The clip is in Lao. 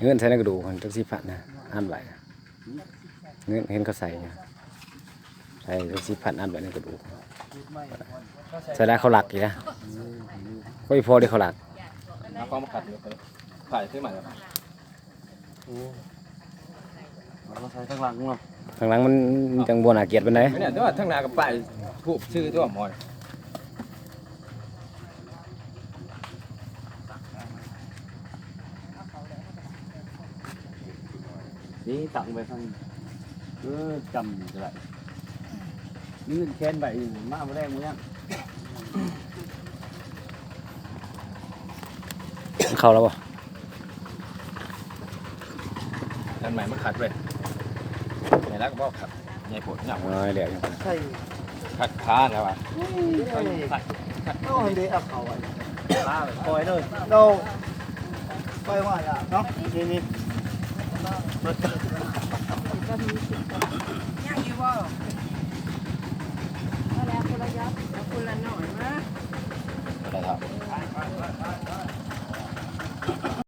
ເງິນໃສ່ໃນກະດູກຫັ້ນ ຈັກສິບພັນນະ ອັດໄວ້ ເງິນເຫັນເຂົາໃສ່ ໃສ່ຈັກສິບພັນ ອັດໄວ້ໃນກະດູກ ໃສ່ແລ້ວເຂົາລັກອີກນະ ຂ້ອຍພໍໄດ້ເຂົາລັກ ເອົາຂອງມາຂັດຢູ່ ຂາຍຄືໃໝ່ ໂອ້ ເອົາມາໃສ່ທາງຫຼັງເນາະ ທາງຫຼັງມັນ ມັນຈັ່ງບໍ່ໜ້າກຽດປານໃດ ແມ່ນແຫຼະ ແຕ່ວ່າທາງໜ້າກໍປ້າຍທູບຊື່ຕົວໝໍ. ນີ້ຕັ້ງໄວ້ທາງ ເອີ ຈຳນີ້ກໍໄດ້ ມີເງິນແຂນໃບໜຶ່ງ ມາບໍ່ແລງມື້ຍາມ ມັນເຂົ້າແລ້ວບໍ່? ອັນໃໝ່ມັນຂັດເວີຍ ໃຫຍ່ແລ້ວກໍບໍ່ຂັດ ໃຫຍ່ໂພດ ເອົາ ເອົາແລ້ວ ໃສ່ ຂັດຂາແລ້ວວ່າ ເອົາ ຂັດ ຂັດ ເອົາ ອັນເດ ເອົາເຂົ້າ ອັນຂາ ປ່ອຍເລີຍ ເອົາ ປ່ອຍວ່າຢ່າເນາະ ນີ້ໆ ເບິດ ຍັງຢູ່ບໍ່?